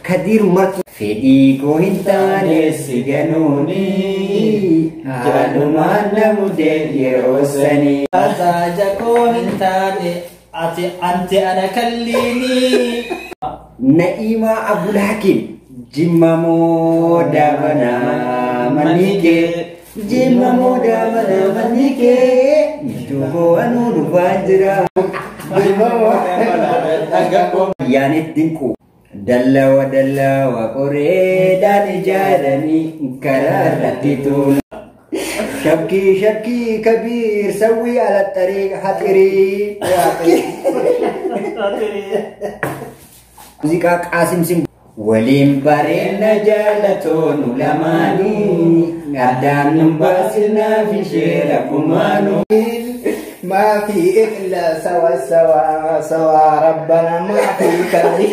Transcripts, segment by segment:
Kadiir Martuu. Fedhii koo hin taane si ganuuni haalumaan na mudee yeroo sanii. Ataaja koo hin taane ati anti ana kalliini. Na'iimaa Abdul Hakiim. Jimma moo daabanaa manni kee. Jimma moo daabanaa manni kee. Michuu koo anuu dhufaa jira. Jimma moo daabanaa. Yaanet Dinquu. Dallawa dallawa qoreedhaan ijaaranii karaa irratti tuula. Shakkii shakkii kabiir sawwii ala xarii haxirii. Muuziqaa Qaasim Simboo. Waliin bareedna jaalatoonu lamaanii addaan nun baasinaa fi ishee rakkumaanuu. ما في إلا سوا سوا سوا ربنا ما في كذب.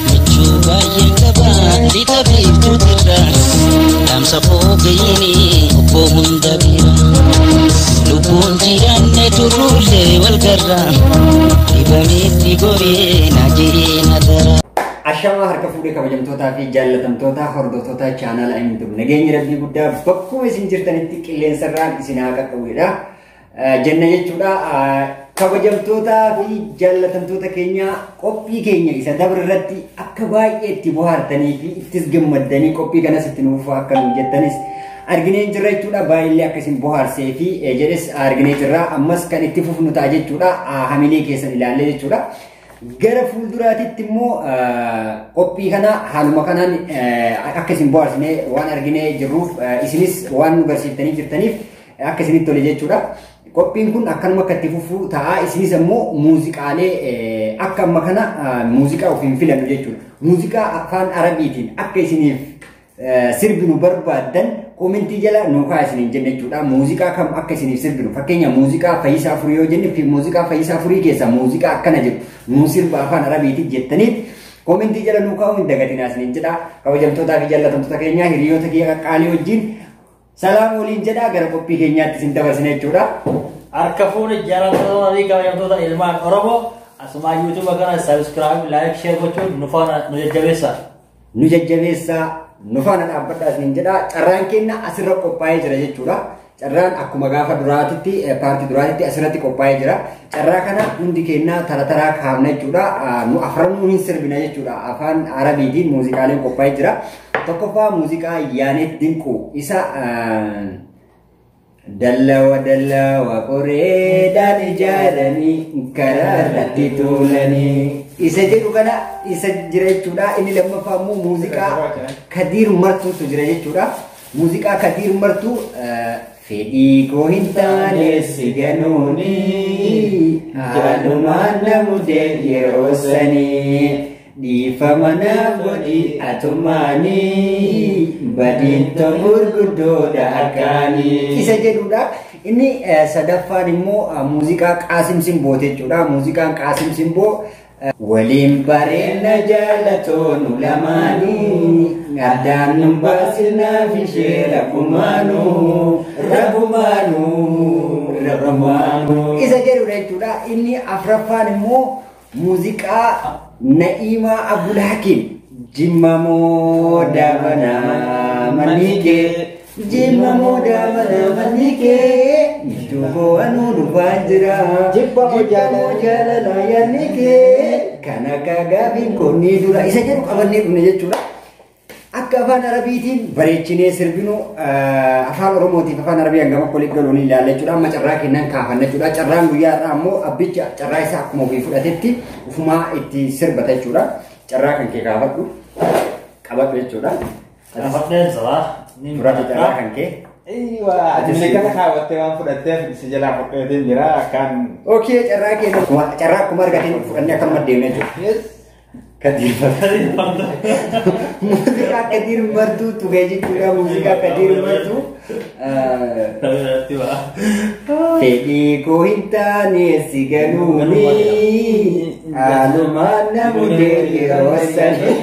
Michuu baay'een qaba lixa biiftuutirra dhaamsa fooqayini obbo hunda bira lubbuun jiraanne turruullee wal garra dhibameetti goree na jiree na dara. Ashamaa harka fuudhee kabajamtootaa fi jaallatamtoota hordoftoota chaanaala Ayiin nageenyi rabbii guddaa bakkuma isin jirtanitti qilleensarraan isin haa qaqqabudha. Jenna jechuudha. Kabajamtootaa fi jaallatamtoota keenya qophii keenya isa dabre irratti akka baay'ee itti bohaartanii fi ittis gammaddanii qophii kanas itti nuuf akka nu jettanis arginee jirra jechuudha. Baay'ee akka isin bohaarsee fi jedhes arginee jirra. Ammas kan itti fufnu ta'a jechuudha. Hamilee keessan ilaallee jechuudha. Gara fuulduraatitti immoo qophii kana haaluma kanaan akka isin bohaarsine waan arginee jirruuf isinis waan nu barsiiftanii jirtaniif akka isinitti tole jechuudha. Qophiin kun akkanuma akka itti fufu ta'a. Isinis immoo muuziqaalee akka amma kana muuziqaa ofiin filannu jechuudha. Muuziqaa afaan Arabiitiin akka isiniif sirbinu barbaaddan koomentii jala nu kaa'aa isiniin jenna jechuudha. Muuziqaa kam akka isiniif sirbinu fakkeenya muuziqaa Fayyisaa Furii yoo jenne muuziqaa Fayyisaa Furii keessaa muuziqaa akkana jedhu nuu sirba afaan Arabiitiin jettaniit koomentii jala nu kaa'uu hin dagatinaa isiniin jedha. Kabajamtootaa fi jaallatamtoota keenyaa hiriyoota kiyya qaqqaalii wajjin salaam waliin jedha gara qophii keenyaatti isin dabarsina jechuudha. Harka fuune jaallattoota fi kabajamtoota ilmaan Oromoo asuma YouTube kana subscribe, like, share gochuun nu faana nu jajjabeessa. Nu jajjabeessaa nu faana dhaabbadhaa isiniin jedha. Carraan keenya asirra qophaa'ee jira jechuudha. Carraan akkuma gaafa duraatitti paartii duraatitti asirratti qophaa'ee jira. Carraa kana hundi keenya tara taraa kaafna jechuudha. Nu afranuu hin sirbina jechuudha. Afaan Arabiitiin muuziqaaleen qophaa'ee jira. Tokkoffaa muuziqaa Yaanet Dinquu isa dallawa dallawa qoreedhaan ijaaranii karaa irratti tuulanii isa jedhu kana isa jira jechuudha. Inni lammaffaa immoo muuziqaa Kadiir Martuutu jira jechuudha. Muuziqaa Kadiir Martuu fedhii koo hin taane si ganuuni haalumaan na mudee yeroo sanii dhiifama naaf godhi atumaanii badiin gurguddoodha akkaanii isa jedhudha. Inni sadaffaan immoo muuziqaa Qaasim Simboo jechuudha. Muuziqaan Qaasim Simboo waliin bareedna jaalatoonu lamaanii addaan nun baasinaa fi ishee rakkumaanuu rakkumaanuu rakkumaanuu isa jedhudha jechuudha. Inni afraffaan immoo muuziqaa Na'iimaa Abdul Hakiim. Jimma moo daabanaa manni kee. Jimma moo daabanaa manni kee. Michuu koo anuu dhufaa jira. Jibba moo jaalalaa yaadni kee. Kan akka gaafiin koo ni dura. Isa jedhu qabannee dhufne jechuudha. Akka afaan Arabiitiin bareechinee sirbinu afaan Oromootiif afaan Arabii hangam akka walitti galu ni ilaalla jechuudha. Amma carraa kennan kaafanna jechuudha. Carraan guyyaa irraa ammoo abbicha carraa isaa akkuma ofii fudhatetti ofumaa itti sirbata jechuudha. Carraa kan kee kaafadhu qabadhu jechuudha. Kaafadheen sabaa. Fudhate carraa kan kee. Eywa, ati kana kaawwattee waan fudhatteef si jalaa fudhateen jira akkaan. Okey, carraa kee carraa akkuma argateen fudhannee akkanuma deemna jechuudha. Yes. Kadiir Martuu. Muuziqaa Kadiir Martuu tugee jechuudha. Muuziqaa Kadiir Martuu. Fedhii koo hin taane si ganuuni haalumaan na mudee yeroo sanii.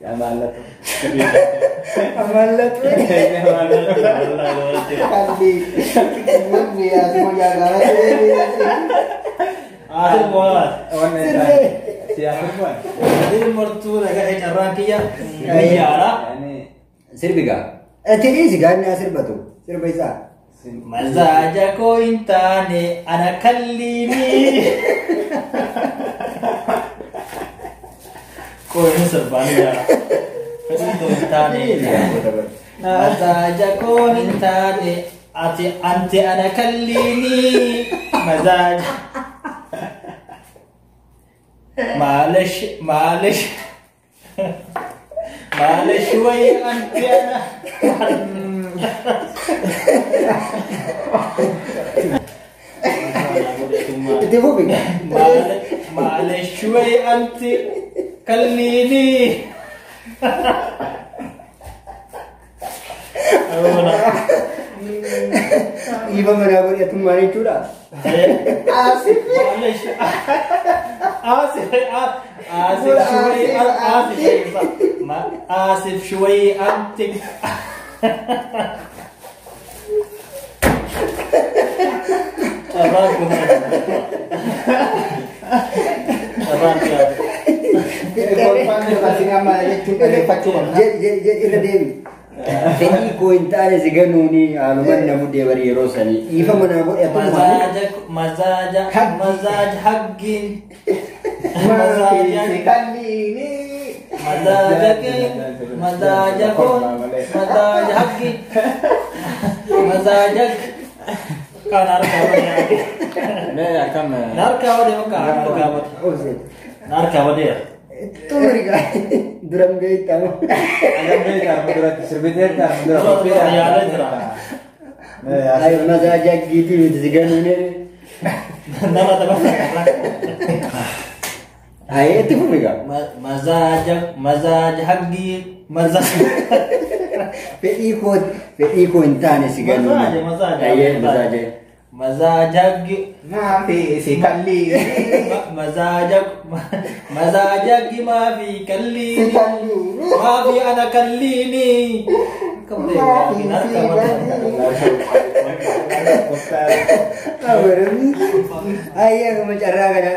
Yaa maallatu. Amallatu. Asir bola. Siapa? Jadi mertu lagi caraan kia. Biara. Sirbiga. Tiri sih kan asir batu. Sirba isa. Mazaja ko intane ana kallini. Ko ini serbanya. Itu intane. Mazaja ko intane ati anti ana kallini. Mazaja. معلش معلش معلش شوي انت انا معلش شوي انت كليني إيفا منابر يتم ماني چورا آسف معلش آسف آسف شوي آسف ما آسف شوي أنت Fedhii koo hin taane si ganuuni haaluman namu deebarii yeroo sanii dhiifa manaa godhatu maali? Mazaaja mazaaja haggiin mazaaja mazaaja kun mazaaja haggii mazaaja kan harkaa badee harkaa badee bakka harkaa badee harkaa badee. Tumriga duran beektamu. Alam beektamu duratti sirbiteetta dura qophii yaalee jira. Ayo mazaaja giitii miti si ganuuni. Nama tapha. Ayo itti fufiga. Mazaaja mazaaja haggii mazaaja. Fedhii koo hin taane si ganuuni. Mazaaja mazaaja. Ayyee mazaaja. Mazajag maafi si kalli mazajag mazajag maafi kalli maafi ana kallini Ayya kuma carraa kana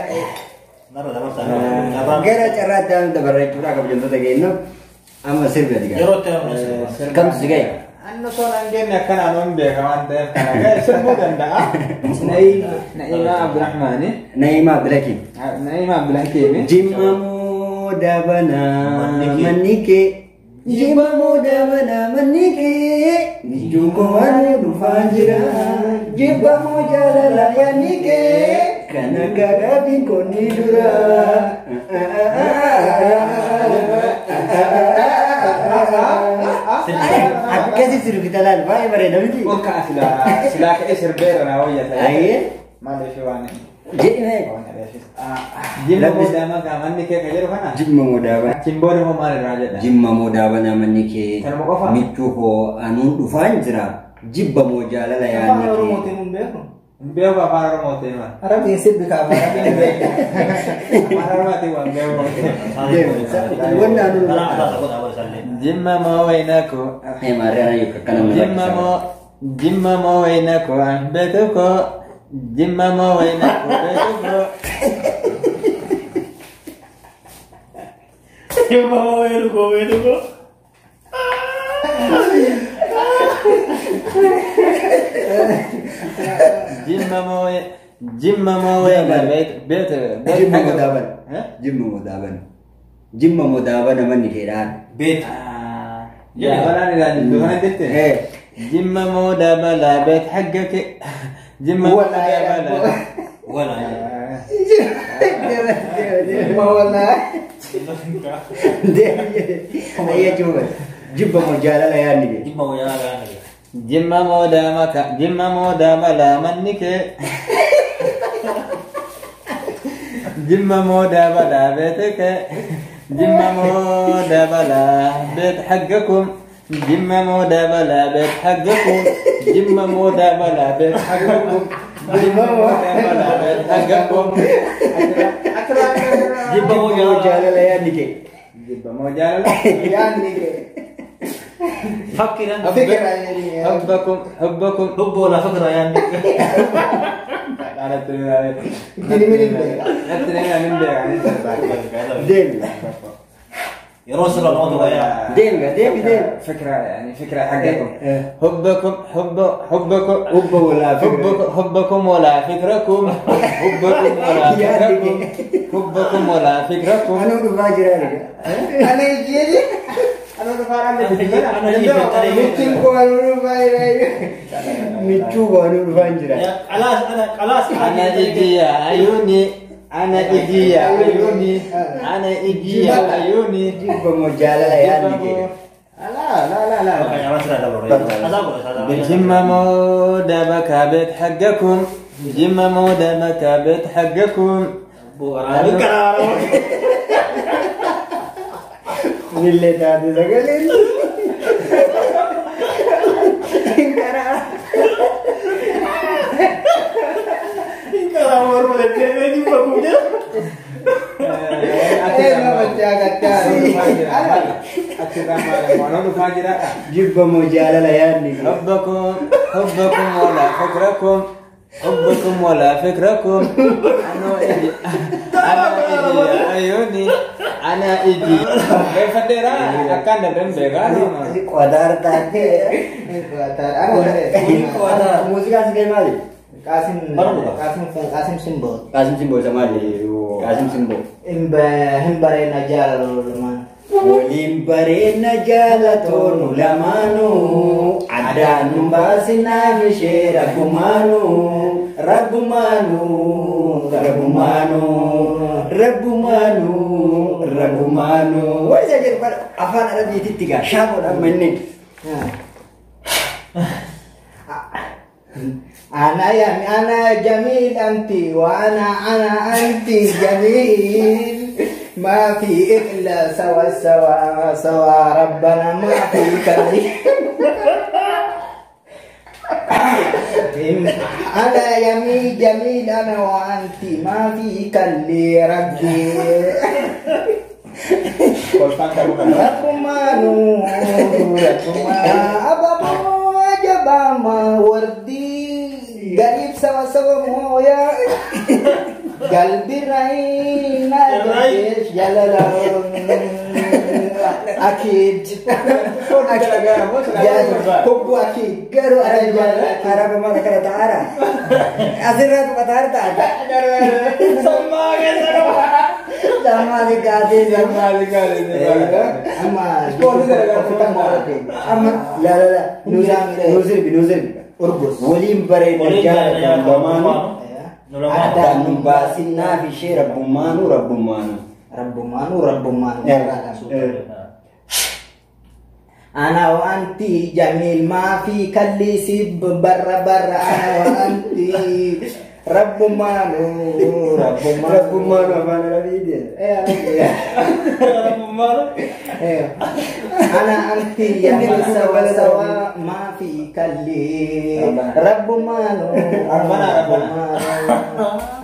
gara carraa itti dabarra jechuudha kabajamtoota keenya amma sirbi ati gara kamtu si ga'e. Anno soon jenne akkana anuun beeka waan ta'eef kana ga'e sirbuu danda'a. Na'imaa Abdurrahmaani. Na'imaa Abdulhakiim. Na'imaa Abdulhakiim. Jimma moo dabanaa manni kee. Jimma moo dabanaa manni kee. Michuun koo waan dhufaa jira. Jibba moo jaalala yaadni kee. Kan akka gaafiin koo ni dura. Akkasi sirbita laal baay'ee bareeda miti. Olka silaa ka'ee sirbeera naa wayya ta'e. Ayyee. Maaliif waan Jedhi mee. Jimma moo dabanaa manni kee kan jedhu kana. Jimma moo dabanaa. Achiin booda hoo maal irraa jedha. Jimma moo dabanaa manni kee. Kanuma qofa. Michuu koo anuun dhufaan jira. Jibba moo jaalala yaadni Afaan kee. Oromootiin hin beeku. Hin beeku afaan Oromootiin maal. Arabiin sirbi kaafaa Arabiin hin beeku. Afaan Oromootiin waan beeku. Wanni anuun. Jimma moo waynaku. Maariyaana yookaan akkana nama Jimma moo Jimma moo waynaku an beeku Jimma moo waynaku beeku. Jimma moo waynaku beeku. Jimma moo Jimma moo wayna beeku. Jimma moo daabana. Jimma moo daabana. Jimma moo daabana manni keedhaan. Beeku. Dabalaan ilaalu kana jette. Jimma moo dabalaa beet haggake. Jimma moo dabalaa. Wala. Jimma wala. Ayya jibba. Jibba moo jaalala yaadni kee. Jimma moo jaalala yaadni kee. Jimma moo daamaka Jimma moo dabalaa manni kee. Jimma moo dabalaa beeteke. Jimma moo dabalaa beet haggakum. Jimma moo dabalaa beet haggakum. Jimma moo dabalaa beet haggakum. Jimma moo dabalaa beet haggakum. Jibba moo jaalala yaadni kee. Jibba moo jaalala yaadni kee. فكر انت. فكرة يعني. حبكم حبكم حب ولا فكرة يعني. انا ترينا من ديم يروس الموضوع يا ديم ديم ديم. فكرة يعني فكرة حقكم. حبكم حب حبكم حب ولا فكرة. حبكم ولا فكركم. حبكم ولا فكركم. حبكم ولا فكركم. أنا بفاجر أنا يجي أنا بفاجر خلاص أنا خلاص. أنا إجي يا عيوني. أنا إجي يا عيوني. أنا إجي يا عيوني. جيب مجالة يا نيجي. لا لا لا لا. بالجمة مودة بكابت حقكم. بالجمة مودة بكابت حقكم. اللي تعدي زقلين. جيب مجالة يا نيجي. حبكم حبكم ولا فكركم. حبكم ولا فكركم. أنا إجي أنا إجي يا عيوني. أنا إجي. كيف ترى؟ أكان دبرم بيجا. قدر تاتي. قدر. موسيقى سكاي مالي. قاسم قاسم قاسم سيمبو. قاسم سيمبو زمالي. قاسم سيمبو. هم برينا جال لمان. ولين برينا جالتون لمانو عدان باسنا في شير ربمانو ربمانو ربمانو ربمانو ربمانو. وإذا جرب أفان عربي تتجا شابو مني. أنا يا أنا جميل أنت وأنا أنا أنت جميل. ما في إلا سوا سوا سوا ربنا ما في كريم. أنا يمي جميل أنا وأنت ما في كلي ربي. رقمانو رقمان أبابو جباما وردي قريب سوا سوا مويا. قلبي رأينا جلال أكيد حب أكيد قالوا أرى ما ذكرت أرى أسرت قطرت سما أما لا لا لا نوزر بنوزر أرقص ولين برينا جالة لمانو أدان باسنا في شيء ربمانو ربمانو ربمانو ربمانو. أنا وأنت جميل ما في كلي سب برا برا. أنا وأنت ربمانو ربمانو ربمانو أنا ربيدي. ربمانو. أنا أنت جميل سوا سوا ما في كلي ربمانو ربنا ربنا.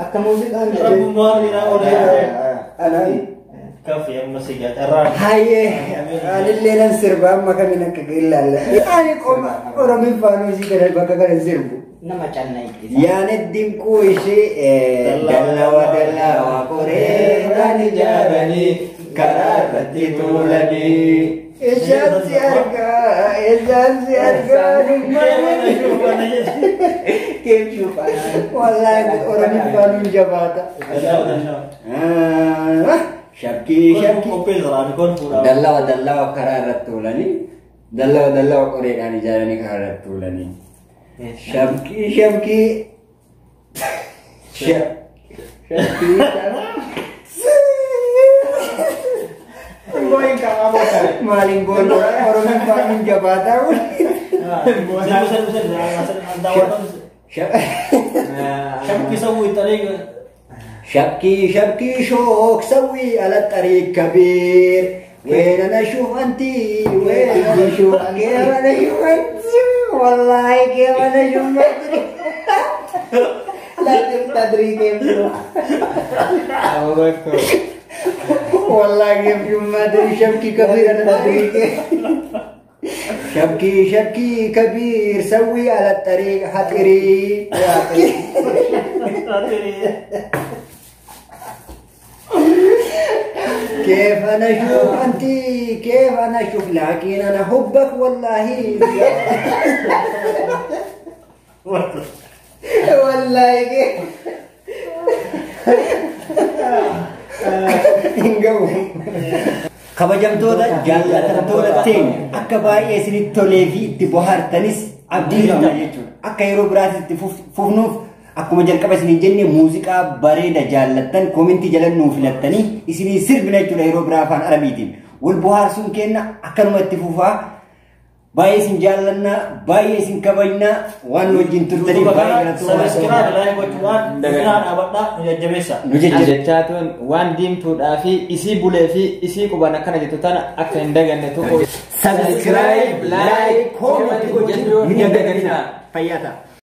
أكمل ربمانو أنا كافي يا مسيجات الران. هاي أنا اللي ننسر بأما كان منك إلا لا. أنا قوم أرمي فانوسي كذا بقى كان نسربو. نما كان يا ندم كويشي دلا ودلا وقرينا جابني كرارتي تولدي. إيش أرجع إيش أرجع كيف شوف والله أرمي فانوس جباتا. شبكي شبكي دلا ودلا وقرارة تولني دلا ودلا وقرينا جابني كرارة تولني. شبكي شبكي شبكي مالين بولو أورمي فانون جباتا. شبكي سوي طريق. شبكي شبكي شوك سوي على الطريق كبير. وين أنا أشوف أنتي وين أنا أشوف كيف أنا أشوف أنتي والله كيف أنا أشوف ما أدري. لا تدري كيف تروح. والله كيف ما أدري شبكي كبير أنا تدري كيف. شبكي شبكي كبير سوي على الطريق حطري. كيف انا اشوف انت كيف انا اشوف لكن انا حبك والله والله كيف Kabajamtoota jaallatamtoota teenya akka baay'ee isinitti tolee fi itti bohaartanis abdii qabna jechuudha. Akka yeroo biraatti itti fufnuuf akkuma jalqaba isiniin jenne muuziqaa bareeda jaallattan koomentii jala nuu filattanii isinii sirbina jechuudha yeroo biraa afaan arabiitiin. Wal bohaarsuun kenna akkanuma itti fufaa. Baay'ee isin jaallannaa, baay'ee isin kabajnaa, waan nu wajjin turtaniif baay'ee galatoomaa. Subscribe like gochuudhaan nu cinaa dhaabadhaa nu jajjabeessa. Nu jajjabeessa. Jechaatuun waan diimtuudhaa fi isii bulee fi isii quban akkana jettu tana akka hin daganne tokko. Subscribe, like, comment gochuu hin dagatinaa. Fayyaa ta'a.